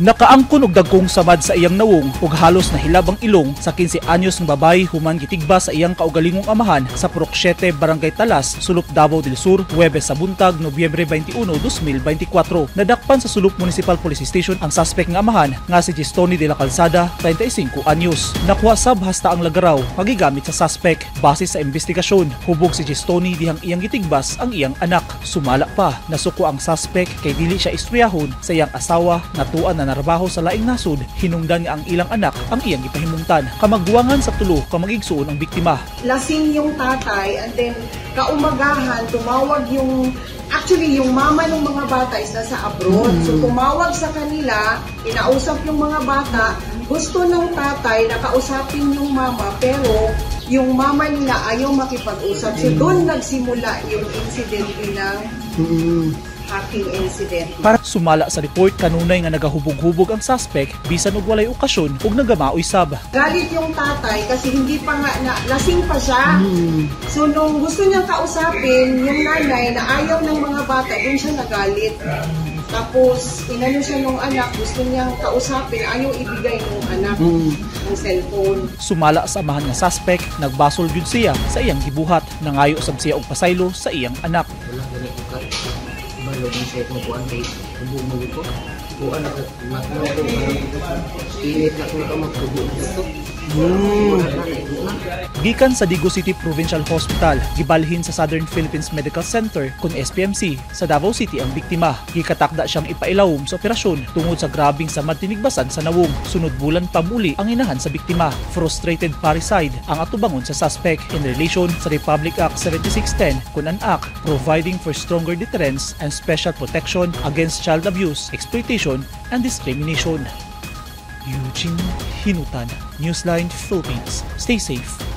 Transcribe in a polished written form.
Nakaangkon og dagkong samad sa iyang nawong ug halos nahilab ang ilong sa 15 anyos nga babaye human gitigba sa iyang kaugalingong amahan sa Purok 7, Barangay Talas, Sulop, Davao del Sur, Huwebes sa buntag, Nobyembre 21, 2024. Nadakpan sa Sulop Municipal Police Station ang suspect nga amahan nga si Gistoni de la Calzada, 35 anyos. Nakuha sab hasta ang lagaraw nga gigamit sa suspect. Base sa investigasyon, hubog si Gistoni dihang iyang gitigbas ang iyang anak. Sumala pa, nasuko ang suspect kay dili siya istoryahon sa iyang asawa nga tuan na narbaho sa laing nasod, hinungdan nga ang ilang anak ang iyang gipahimungtan. Kamagwangan sa tulo ka mag-igsuon ang biktima. Lasing yung tatay, and then kaumagahan tumawag yung, actually, yung mama ng mga bata is nasa abroad. So tumawag sa kanila, kinausap yung mga bata, gusto ng tatay na kausapin yung mama, pero yung mama nila ayaw makipag-usap. So doon nagsimula yung incident ng hacking incident. Para sumala sa report, kanunay nga nagahubog-hubog ang suspect bisan og walay okasyon ug nagamaoy sab. Galit yung tatay kasi hindi pa nga na, lasing pa siya. So nung gusto niyang kausapin yung nanay na ayaw ng mga bata, dun siya nagalit. Tapos inano siya nung anak, gusto niyang kausapin, ayaw ibigay nung anak ng cellphone. Sumala sa amahan nga suspect, nagbasol gyud siya sa iyang gibuhat. Nangayo sab siya og pasaylo sa iyang anak. Wala gani ko ka balo kung sa akong kuan kay hubo mo ko kuan na na ko init na ko ka magtubo dito. Gikan sa Digos City Provincial Hospital, gibalhin sa Southern Philippines Medical Center kon SPMC sa Davao City ang biktima. Gikatakda siyang ipailawom sa operasyon tungod sa grabing samad tinigbasan sa nawong. Sunod bulan pa muli ang inahan sa biktima. Frustrated parricide ang atubangon sa suspect in relation sa Republic Act 7610 kun an act providing for stronger deterrence and special protection against child abuse, exploitation, and discrimination. Eugene Hinutan, Newsline Philippines. Stay safe.